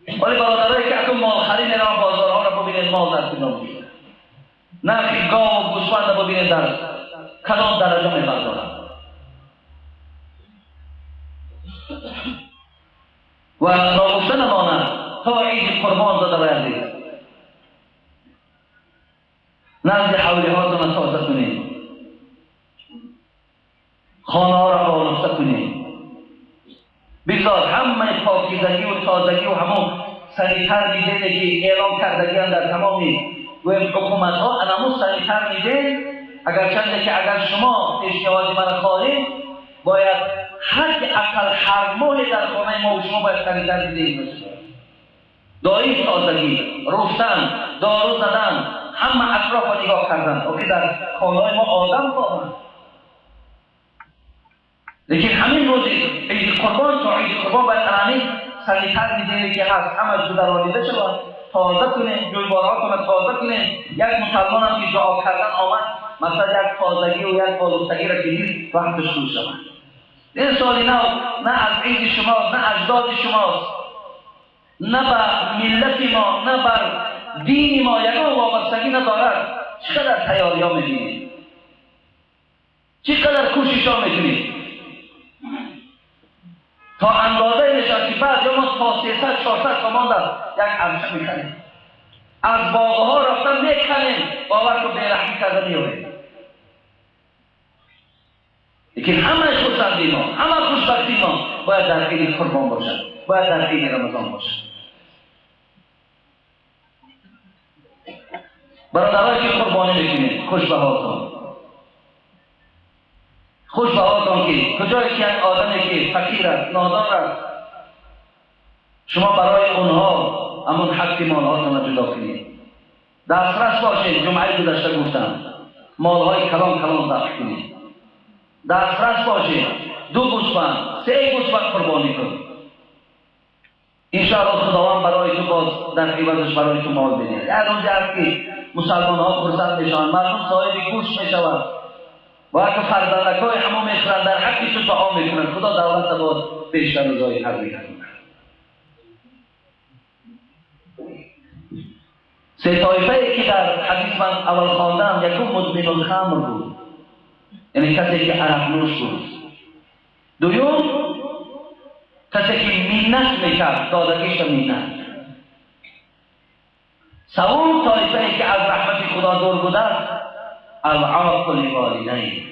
A: ولی برادرایی که اکنون مال خرید میرن بازارها را ببینید مال در کجا میشه، نرخ گاو و گوسفند را ببینید در کدام درجه میبردارند. و ناگفته نماند تا عید قربان زده باید نزد حولی هاتون تازه کنید، خانه ها را آراسته کنید. بگذار همه پاکیزگی و تازگی و همون سریعتر میده که اعلام کردگی هم در تمام حکومت ها انمو سریعتر میده. اگر چنده که اگر شما پیشنهاد من خواهید باید حد اقل هر ماه در خانه ما و شما باید سریعتر میده باشه. دایم تازگی، رفتن، دارو زدن، همه اطراف را نگاه کردن. اوکی در خانه های ما آدم خواهند. لیکن همین روز عید قربان تا عید قربان باید همین سریعتر میده که هست همه گذرانیده شود، تازه کنیم، جویبارهاتون تازه کنیم. یک مسلمان هم که دعا کردن آمد مثلا یک تازگی و یک آلودگی را که دید وقتش شروع شود. این سال نو نه از عید شماست، نه اجداد شماست، نه بر ملت ما، نه بر دین ما یگان وابستگی ندارد. چقدر تیاری ها میبینید، چقدر کوشش ها میکنید تا اندازه نشد که بعد یا ما تا 300 400 تومان در یک عرشه میکنیم، از باغ ها رفتن میکنیم، باور کو بی‌رحمی کرده میآوریم. لیکن همه خرسندی ما، همه خوشبختی ما باید در عید قربان باشد، باید در عید رمضان باشد. برادرایی که قربانی میکنید خوش به حالتان، خوش به حالتان که کجایی که یک آدمی که فقیر است، نادار است، شما برای اونها همون حق مالهاتان را جدا کنید. دسترس باشید. جمعه گذشته گفتم مالهای کلان کلان ذبح کنید. دسترس باشید. 2 گوسفند، 3 گوسفند قربانی کنید. انشاءالله خداوند برای برای تو باز در عوضش برای تو مال میده. یک روزی هست که مسلمان ها خرسند میشوند، مردم صاحب گوش میشوند و اگه فرزندکای همو میخورند، در حقی تو دعا میکنند، خدا دولت باز بیشتر و زایدتر میکنه. سه طایفه که در حدیث من اول خواندم، یکم مدمن الخمر بود، یعنی کسی که عرق نوش بود. دوم کسی که منت میکرد، دادگیش منت. سوم طایفه که از رحمت خدا دور بودند، العاق لوالدین،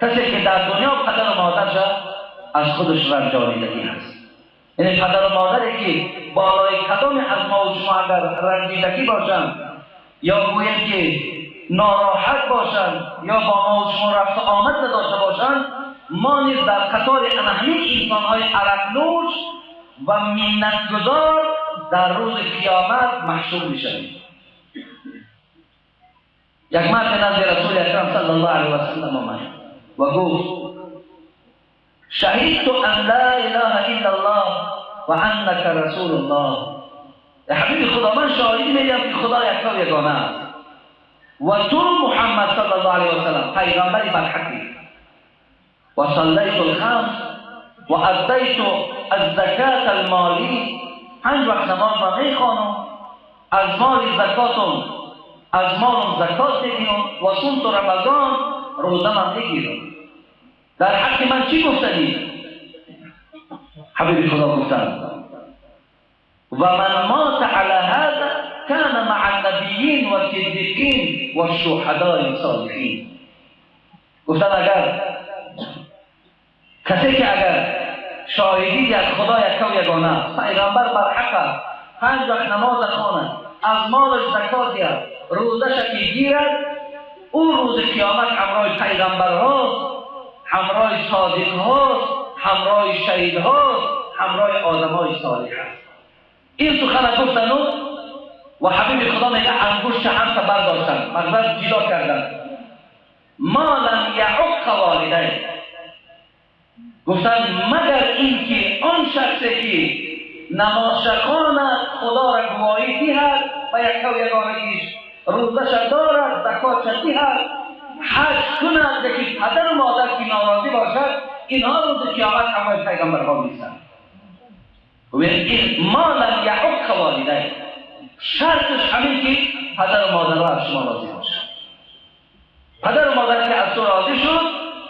A: کسی که در دنیا پدر و مادرش از خودش رنجانیدگی هست. یعنی پدر و مادری که بالای کدام از ما و شما اگر رنجیدگی باشند یا گوییم که ناراحت باشند یا با ما و شما رفت آمد نداشته باشند، ما نیز در قطار همین انسان‌های عرق نوش و منتگذار در روز قیامت محشور می‌شویم. یک مرد نزد رسول اکرم صلی الله علیه و سلم آمد و گفت شهدت ان لا اله الا الله و انک رسول الله. حبیب خدا، من شاهدی میدم که خدا یکتا و یگانه است و تو محمد صلی الله علیه و سلم پیغمبری برحقی. و صلیت الخمس و ادیت الزکاة المالی، 5 وقت نماز من میخوانم، از مال زکاتم، از مالم زکات میدیم و صمت رمضان، روزه من میگیرم. در حق من چی گفتنی؟ حبیب خدا گفتن و من مات علی هذا کان مع النبیین و الصدیقین و الشهداء الصالحین. گفتن اگر کسی که اگر شاهدی از خدا یکتا و یگانه است، پیغمبر برحق است، 5 وقت نماز خواند، از مالش زکات دهد، روزش که گیرد، او روز قیامت همراه پیغمبرهاست، همراه صادقهاست، همراه شهیدهاست، همراه آدمهای صالح است. این سخن گفتن و حبیب خدا میگه انگشت هم برداشتن، مغزش جدا کردن. ما لم یعق والدین، گفتن مگر اینکه آن شخصی که نماز خواند، خدا را گواهی دهد و یکتا و یگانگیش، روزش دارد، زکاتش دهد، حج کند، یکی پدر و مادر که ناراضی باشد، اینها روز قیامت همراه پیغمبرها نیستند. این ما لم یعق والدین، شرطش همین که پدر و مادرها از شما راضی باشد. پدر و مادر که از تو راضی شد،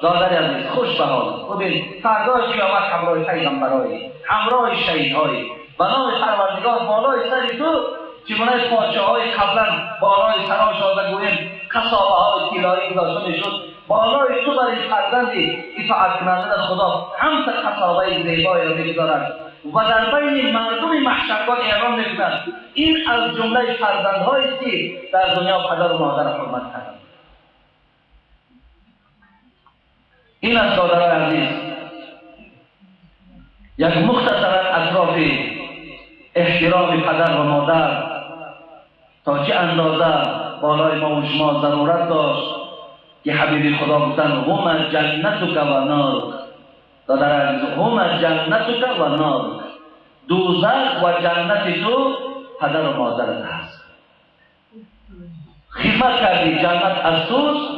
A: دادر عزیز خوش به حال. ببین فردای قیامت همراه پیغمبرایی، همراه شهیدهایی، به نام پروردگار بالای سر تو چگونه پادشاه‌های قبلا بالای سرای شازده گوییم قصابه های طلایی گذاشته میشد، بالای تو برای فرزندی اطاعت کننده خدا هم قصابه زیبایی را میگذارد و در بین مردم محشرگاه اعلام میکند این از جمله فرزندهایی است که در دنیا پدر و مادر حرمت کردند. این از دادرای عزیز یک مختصرا اطراف احترام پدر و مادر تا چه اندازه بالای ما و شما ضرورت داشت که حبیب خدا گفتن هما جنتک و نارک. دادر عزیز هما جنتک و نارک، دوزخ و جنت تو پدر و مادرت هست. خدمت کردی جنت از توست،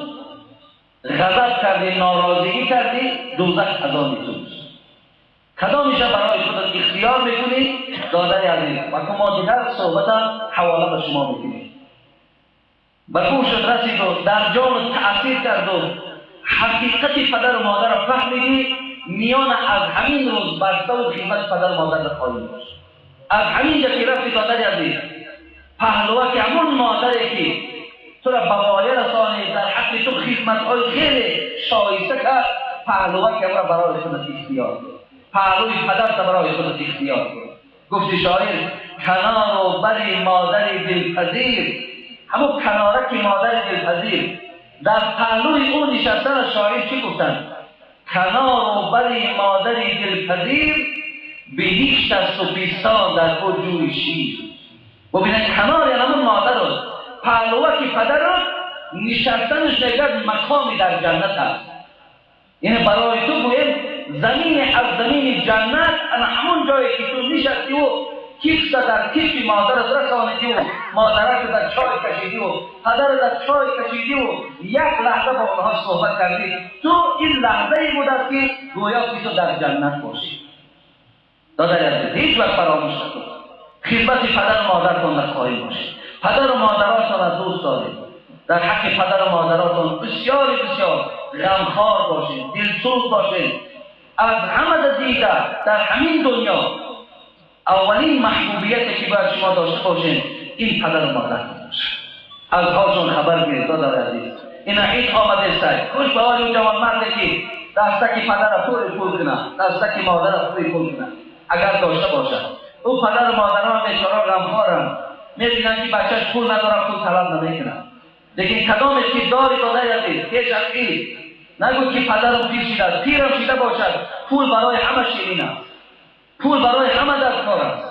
A: غضب کردی ناراضگی کردی دوزخ از آن توست. کدامش برای خودت اختیار میکنی دادر عزیز؟ و که ما دیگر صحبت حواله به شما میکنیم. به گوشت رسید و در جان تأثیر کرد و حقیقت پدر و مادر را فهمیدی، میان از همین روز بسته و خدمت پدر و مادر را خواهی داشت. از همین جا که رفتی دادر عزیز، پهلوه که همون مادری که تو را به وایه رسانید، در حق تو خدمت‌های خیلی شایسته کرد، پهلوه که را برای خودت اختیار کن، پهلوی پدرت برای خودت اختیار کن. گفتی شاعر کنار و بری مادر دلپذیر، همون کناره که مادر دلپذیر در پهلوی او نشستن، شاعر چی گفتن؟ کنار و بری مادر دلپذیر، بهشت است و بیستان در او جوی شیر. ببینن کنار یعنی همون مادر رو، پهلوه که پدر رو نشستنش نگرد مقامی در جنت است. یعنی برای تو گویم زمین از زمین جنت، انا همون جایی که تو نشستی و کیف در کیف مادرت رسانیدی و مادرت در چای کشیدی و پدرت در چای کشیدی و یک لحظه با آنها صحبت کردی، تو این لحظه ای بود است که گویا که تو در جنت باشی. دادر عزیز، هیچ وقت فراموش نکن خدمت پدر و مادرتان در خواهی باشید. پدر و مادراتان از دوست دارید، در حق پدر و مادراتان بسیار بسیار غمخوار باشید، دلسوز باشید. از همه دیده در همین دنیا اولین محبوبیتی که باید شما داشته باشید این پدر و مادر باشه. از حالشون خبر گیرید دادر عزیز. این عید آمده است، خوش به حال اون جوان مرد که دستک پدر پول پول کنه، دستک مادر پول پول کنه اگر داشته باشد. او پدر و مادران بیچاره غمخوارن، میبینن که بچهش پول نداره، پول طلب نمیکنه. لیکن کدامی که داری دادر عزیز، پیش از عید نگو که پدرم پیر شده است، پیرم شده باشد، پول برای همه شیرین است، پول برای همه در کار است.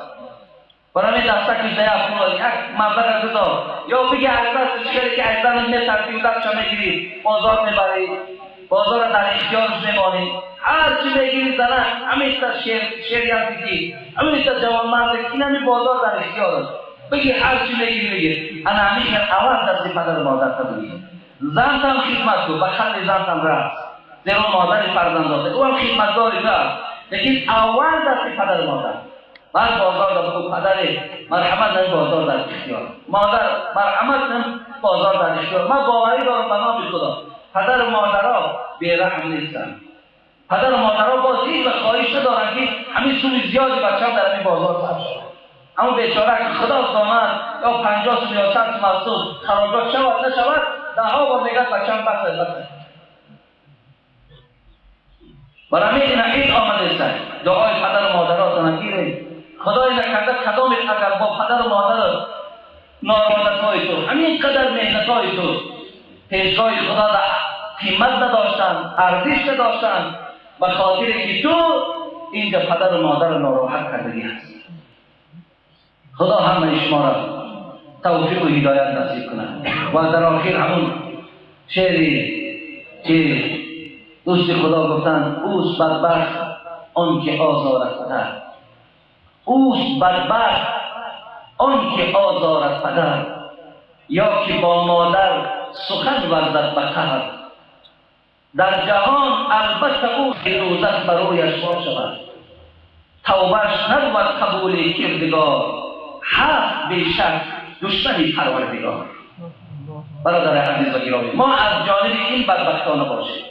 A: برای دستک یک پول یک مبلغ گذار یا بگی از دست چیزی که از زن میترسی و دستش میگیری بازار میبری، بازار در اختیارش میمانی، هر چی میگیری زنه همیشه شعری هستی که همیشه جوانمرد که این همی بازار در اختیار است. بگی هر چی میگیری بگیر. انا همیشه اول دست پدر و مادر تا بگیر. زن هم خدمت کن، به خل زن هم رفت، زیرا مادر فرزند داده، او هم خدمتگاری کرد، لیکن اول دست پدر و مادر. بعد بازار در بگو پدر مرحمت نمی بازار در اختیار، مادر مرحمت نمی بازار در اختیار. من باوری دارم به نام خدا پدر و مادرها بی‌رحم نیستن. پدر و مادرها باز هیچ وقت خواهش ندارن که همین سوم زیادی بچه‌ام در همین بازار صرف شود. اما بیچاره که خدا دامن یا 50 سوم یا 100 سوم از تو خرابات شود نشود، ده ها بار میگه بچه‌ام بس بس. برای این عید آمده است، دعای پدر و مادراتان گیرید. خدای نکرده کدام اگر با پدر و مادر نارادت‌های تو همین قدر محنت‌های تو پیشگاه خدا را قیمت نداشتن، ارزش نداشتن، به خاطر که تو اینجا پدر و مادر ناراحت کردگی هست. خدا همه شما را توفیق و هدایت نصیب کنه. و در آخر همون شعری که دوست خدا گفتن، اوست بدبخت آن که آزارد پدر، اوست بدبخت آن که آزارد پدر، یا که با مادر سخن ورزد به قهر. در جهان البته او دوزخ برویش وا شود، توبهش نبود قبول کردگار، هست بیشک دشمن پروردگار. برادر عزیز و گرامی، ما از جانب این بدبختانه باشیم،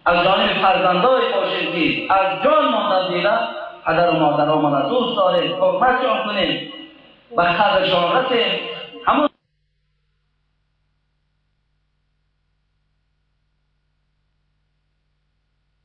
A: از جانب فرزندای باشیم که از جان ماندن دیده پدر و مادرمان را دوست داریم، حرمتشان کنیم، به قدرشان رسیم.